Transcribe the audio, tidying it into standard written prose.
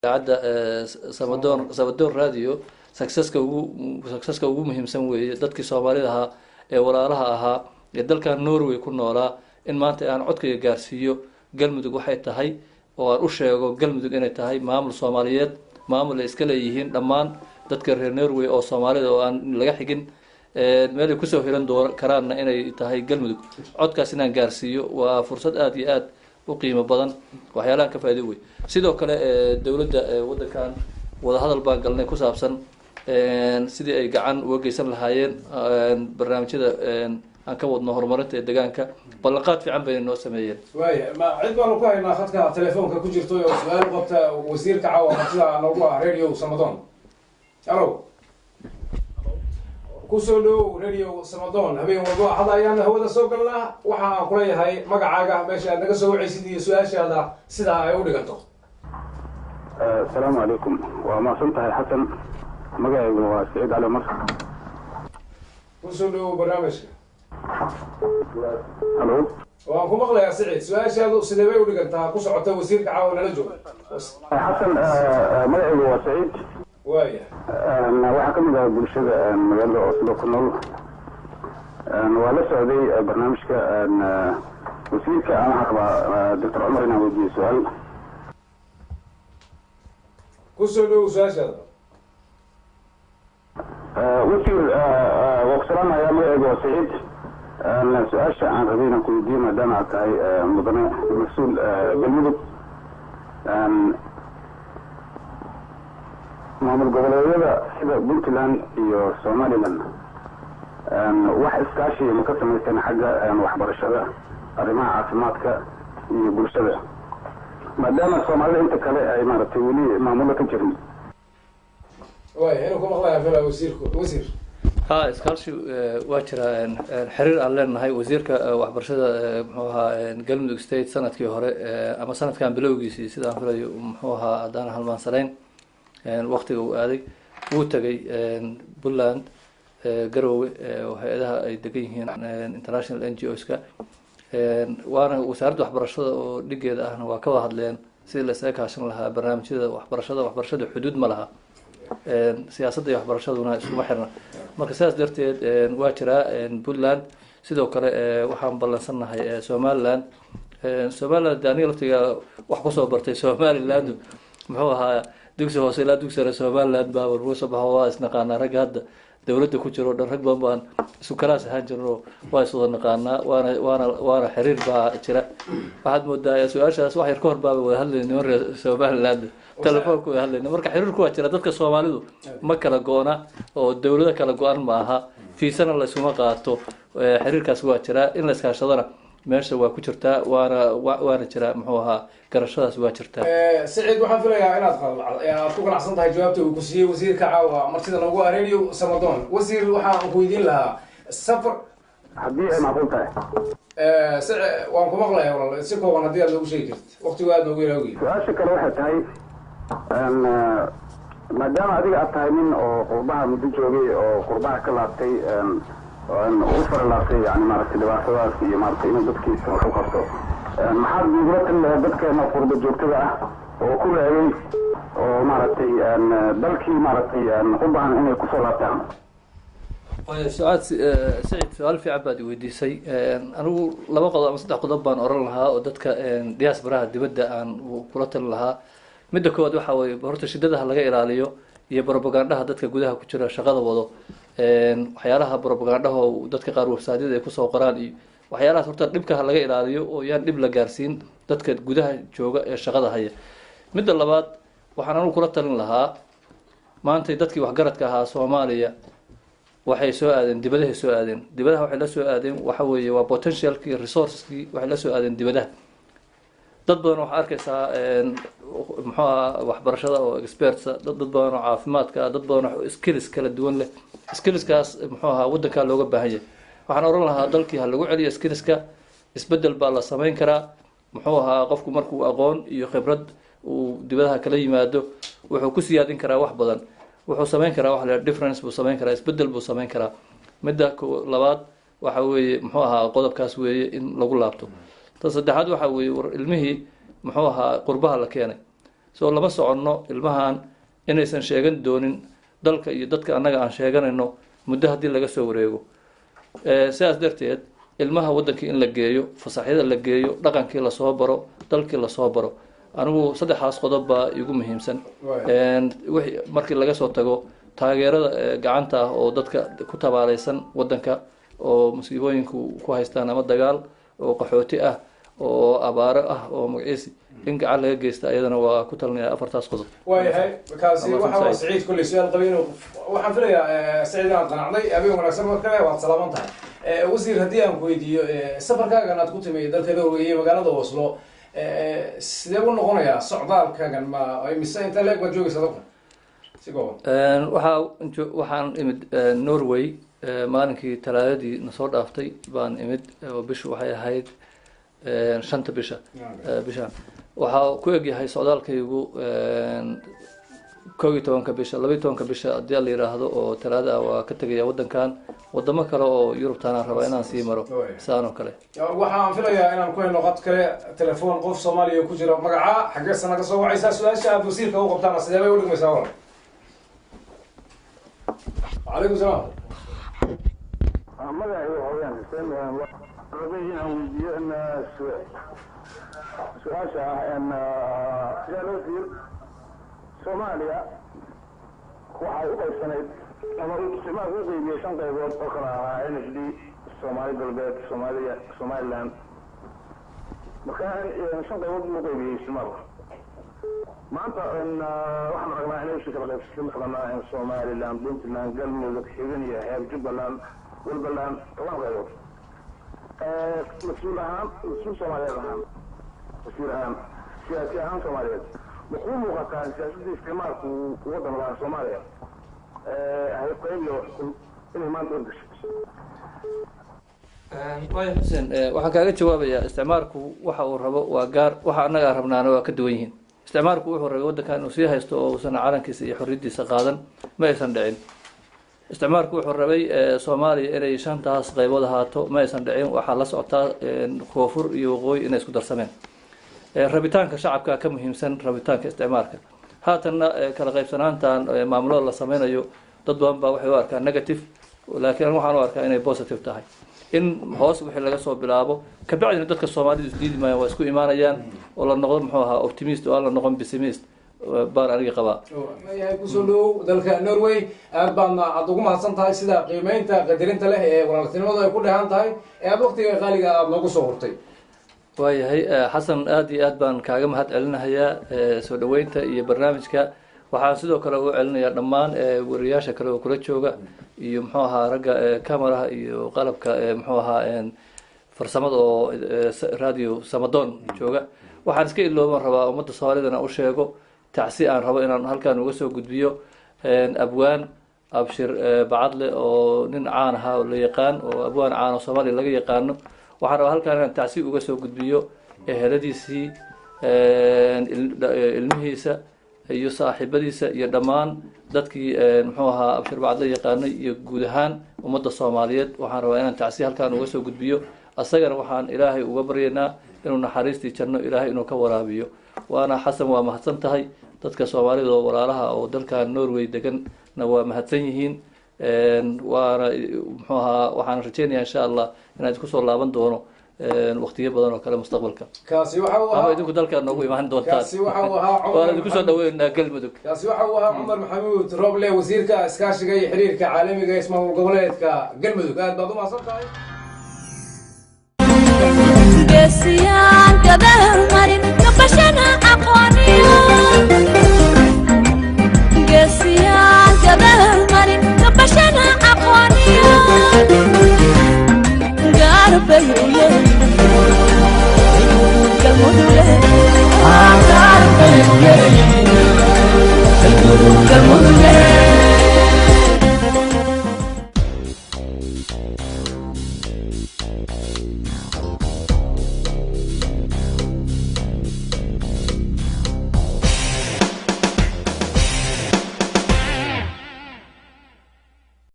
Idaacadda Samadoon, Samadoon Radio, successka ugu muhiimsan weeye dadkii Soomaalida ahaa ee walaalaha ahaa ee dalkan Norway ku noolaa in maanta aan codkayga gaarsiiyo Galmudug waxay tahay, oo aan u sheego Galmudug inay tahay maamul Soomaaliyeed, maamul ay iska leeyihiin dhammaan dadka reer Norway oo Soomaalida, oo aan laga xigin, meel ay kusoo hiran doon karaanna inay tahay Galmudug. Codkaas inaan gaarsiiyo waa fursad aada iyo aada u qiimo badan, waxyaalahan ka faa'ido wey. Sidoo kale dowladda waddankan wadahadal baan galnay ku saabsan sidii ay gacan uga geysan lahaayeen barnaamijyada aan ka wadno horumarinta ee deegaanka. Ballanqaad fiican bayna noo sameeyeen. Waaya, ma cid baanu ku haynaa khadka telefoonka ku jirto oo su-aal u qabta wasiirka caawa martida noogu ah Radio Samadoon? Hallo, kusoo dhowow Radio Samadoon. Habeen walbo Axad ayaan hawada soo galnaa. Waxa aan kuleeyahay magacaaga, meesha aad naga soo wacaysid iyo su-aashaada sidaa ay u dhiganto. Asalaamu calaykum, waa mahadsan tahay Xasan. Magacaygu waa Saciid Cali Umar. Kusoo dhowow barnaamijka. Hallo. Waan ku maqlayaa Siciid. Su-aashaadu sidee bay u dhigantaa ku socota wasiirka caawa nala jooga? Xasan, magacaygu waa Saciid. Waaya. Waxaa ka mid ah bulshada magaalada Oslo ku nool. Waa la socday barnaamijka wasiirka. Aan waxaan rabaa Doctor Cumar inaan weydiiyo su-aal. Kusoo dhowow su-aashaada. Wasiir, waa ku salaamayaa. Magacaygu waa Saciid. Su-aasha aan rabay inaan ku weydiiyo, maadaama aad tahay mudane mas-uul Galmudug, maamul goboleedyada sida Puntland iyo Somaliland wax iskaashi ma ka samaysteen xagga waxbarashada, arrimaha caafimaadka iyo bulshada, maadaama Soomaalida inta kale ay maaragtay weli maamullo ka jirin? Waaya, inuu ku maqlayaa fila wasiirku. Wasiir. Ha, iskaashi waa jiraa, xiriir aan leenahay. Wasiirka waxbarashada, muxuu ahaa, Galmudug State sanadkii hore ama sanadkan bilowgiisii sidaan filayo, muxuu ahaa, haddaan halmaansanayn waktiga uu aaday, wuu tegay Puntland, Garowe, hay-adaha ay degan yihiin international NGOs-ka, waana wasaaradda waxbarashada oo dhigeeda ahna waa ka wada hadleen sidii la isaga kaashan lahaa barnaamijyada waxbarashada. Waxbarashada xuduud ma laha, siyaasadda iyo waxbarashaduna iskuma xirna. Marka sidaas darteed waa jiraa Puntland. Sidoo kale waxaan ballansannahay Somaliland. Somaliland de aniga laftiga wax kusoo bartay Somaliland, muxuu ahaa, dugsi hoose ilaa dugsi sare Somaliland baa warbuga soo baxo. Waa isnaqaanaa ragga hadda dowladda ku jiro o dhan, rag badan baan isku kalaas ahaan jirno, waa iswada naqaanaa, waana xiriir baa jira. Waxaad moodaa su-aashaas wax yar ka hor baaba wada hadlayna niman reer Somaliland, telefoonka wada hadlayna. Marka xiriirku waa jira. Dadka Soomaalidu ma kala go-na oo dowlado kala go-an ma aha, fiisana la iskuma qaato. Xiriirkaas waa jiraa, in la iskaashadana meesha waa ku jirtaa, waana jiraa, muxuu ahaa, garashadaas waa jirtaa. Siciid, waxaan filayaa inaad aad ku ganacsan tahay jawaabta uu ku siiyey wasiirka caawa martida noogu ah Radio Samadoon. Wasiir, waxaan ku weydiin lahaa safar haddii ay macquul tahay. Waan ku maqlayaa walaal, si kooban haddii aad noogu sheegi kartid, waqtigu aad noogu yaraawgiy. Su-aasha kale waxay tahay, maadaama adiga aad tahay nin oo qurbaha muddo joogay oo qurbaha ka laabtay, u fara laabtay, yani maaragtay dhibaatadaas iyo maaragtay inuu dadkiisa wax u qabto, maxaad nagula tali lahayd dadkeena qurba joogtada ah oo ku raayay oo maaragtay dalkii maaragtay u baahan inay kusoo laabtaan? Sucaad, Sacid, su-aal fiican baad weydiisay. Anigu laba qodob ama saddex qodob baan oran lahaa oo dadka diasporaha dibadda aan kula talin lahaa. Midda koowaad waxa weye, horta shidadaha laga ilaaliyo iyo propagandaha dadka gudaha ku jira shaqada wado, waxyaalaha propagandaha oo dadka qaar websiteyada ay kusoo qoraan iyo waxyaalahaas, horta dhibka ha laga ilaaliyo oo yaan dhib la gaarsiin dadka gudaha jooga ee shaqada haya. Midda labaad, waxaan anigu kula talin lahaa, maantay dadkii waxgaradka ahaa Soomaaliya waxay soo aadeen dibadahay soo aadeen. Dibadaha waxay la soo aadeen waxa weeye waa potentialkii, resourceskii waxay la soo aadeen dibadaha. Dad badan waxaa arkaysaa, muxuu ahaa, waxbarashada oo experts, dad badan oo caafimaadka ah, dad badan oo skills kala duwan leh. Skillskaas, muxuu ahaa, waddankaa looga baahan yahay. Waxaan oran lahaa dalkii ha lagu celiyo skillska. Isbeddel baa la samayn karaa. Muxuu ahaa, qofku markuu aqoon iyo khibrad uu dibadaha kala yimaado, wuxuu ku siyaadin karaa wax badan, wuxuu samayn karaa wax la difference buu samayn karaa, isbeddel buu samayn karaa. Midda labaad waxa weeye, muxuu ahaa, qodobkaas weeye in lagu laabto. Ta saddexaad waxa weeye, war ilmihii, muxuu ahaa, qurbaha la keenay. Soo lama soconno ilmahan inaysan sheegan doonin dalka iyo dadka annaga aan sheeganayno muddo haddii laga soo wareego. Sidaas darteed ilmaha waddankii in la geeyo, fasaxyada la geeyo, dhaqankii lasoo baro, dalkii lasoo baro, anigu saddexdaas qodob baa igu muhiimsan. Wixii markii laga soo tago taageerada gacanta ah oo dadka ku tabaaleysan waddanka oo musiibooyinku ku haystaan, ama dagaal oo qaxooti ah oo abaaro ah oo magaciisi, in gacan laga geysta ayadana waa ku talinaya, afartaas qodob. Waayahay, kaasi waxa waa Saciid. Kulley su-aal qabay inuu, waxaan filayaa Saciid inaad qanacday. Habeen wanaagsan mar kale, waad salaaman tahay. Wasiir, haddii aan ku weydiiyo, safarkaagan aad ku timi dalka Norway iyo magaalada Oslo, sidee u noqonayaa socdaalkaagan? Ma mise inta leeg baad joogaysa dalka, si kooban? Waxaa waxaan imid Norway maalinkii Talaadadii nasoo dhaaftay baan imid, oo bishu waxay ahayd 5-ta bisha. Bishaan waxaa ku egyahay socdaalkaygu 11-ka bisha, 12-ka bisha haddii la yiraahdo oo Talaada ah waa ka tegaya waddankan. Wadamo kale oo Yurubtaanaan rabaa inaan sii maro saan oo kale. Waxaan filayaa inaan ku helno qad kale, telefoon qof Soomaaliya ku jiro. Magacaa, xaggee sana ka soo wacaysaa? Su-aasha aad wasiirka u qabtaana sidee bay udhigmaysaa waran? Calaykum salaam. Magacay waxa weyaan Xuseen. Rabay inaan weydiiyo in su-aasha ah in sidaa wasiir, Soomaaliya waxay u qaybsanayd ama uu isticmaalka u qeybiyey shan qaybood oo kala ahaa NFD, Soomaali Galbeed, Soomaaliya, Somaliland. Marka shan qaybood buu qaybiyey isticmaalku. Maanta waxaan aragnaa inay usi kala qaybsatay, mataqaanaa, Somaliland, Puntland, Galmudug, Xibin iyo Xeeb, Jubbaland, Walbaland, 10 qaybood. Mas-uul ahaan, mas-uul Soomaaliyeed ahaan, wasiir ahaan, siyaasi ahaan Soomaaliyeed, muxuu muuqataa siyaasadda isticmaalku waddan lahaa Soomaaliya qayb iyo xukun inay maanta horgasho? Waaya Xuseen, waxaan kaaga jawaabayaa, isticmaalku waxa uu rabo waa gaar, waxa annaga aan rabnaana waa ka duwan yihiin. Isticmaalku wuxuu rabay waddankan inuu sii haysto oo uusan calankiisa iyo xorriyaddiisa qaadan, ma aysan dhicin. Isticmaalku wuxuu rabay Soomaaliya inay shantaas qaybood ahaato, ma aysan dhicin. Waxaa la socotaa koonfur iyo waqooyi inay isku darsameen. Rabitaanka shacabka ka muhiimsan rabitaanka isticmaalka. Haatanna kala qaybsanaantan maamulada la sameynayo dad badan baa waxay u arkaa negative, laakiin anigu waxaan u arkaa inay positive tahay, in hoos wixii laga soo bilaabo, kabacdina dadka Soomaalidu isdiidi maayaan, waa isku imaanayaan, oo la noqdo muxuu ahaa optimist oo aan la noqon pessimist baan aniga qabaa. Yahay, kusoo dhawow dalka Norway. Aad baadna aad ugu mahadsan tahay sida qiimeynta qadarinta leh ee walaaltinimadu ay ku dheehan tahay ee aad waqtiga qaaliga aada noogu soo hurtay. Waayahay Xasan, aad iyo aad baan kaaga mahad celinahayaa soo dhaweynta iyo barnaamijka. Waxaan sidoo kale u celinayaa dhammaan wariyaasha kale oo kula jooga iyo muxuu ahaa ragga cameraha iyo qalabka muxuu ahaa farsamada oo Radio Samadoon jooga. Waxaan iska ilooban rabaa ummadda Soomaalidana u sheego tacsi aan rabo inaan halkan uga soo gudbiyo abwaan Abshir Bacadle oo nin caan ahaa oo la yaqaan, oo abwaan caan oo Soomaaliya laga yaqaano. Waxaan rabaa halkan inaan tacsi uga soo gudbiyo eheladiisii, ilmihiisa iyo saaxiibadiisa iyo dhammaan dadkii muxuu ahaa Abshir Bacadle yaqaanay iyo guud ahaan ummadda Soomaaliyeed. Waxaan rabaa inaan tacsi halkan uga soo gudbiyo. Asagana waxaan Ilaahay uga baryaynaa inuu naxariistii janno Ilaahay inuu ka waraabiyo. Waana Xasan, waa mahadsan tahay. Dadka Soomaalida oo walaalaha oo dalkan Norway deganna waa mahadsan yihiin. Waana muxuu ahaa, waxaan rajeynayaa insha Allah inaan isku soo laaban doono waqtiyo badan oo kale mustaqbalka. Kaasi waxa uu ama ahaa idinku dalkaa noogu imaan doontaan. Kaasi waxa uu ahaa Cumar Waana idinku soo dhaweynaa Galmudug. Kaasi waxa uu ahaa Cumar Maxamuud Roble, wasiirka iskaashiga iyo xiriirka caalamiga ee ismaamul goboleedka Galmudug. Aad baad u mahadsan tahay. Geesiyaan gadaal marin gabashana aqooniyo, geesiyaan gadaal marin gabashana aqooniyo, gaarbay u leeyihiin Galmuduge, gaarbay u leeyihiin Galmudug, Galmuduge.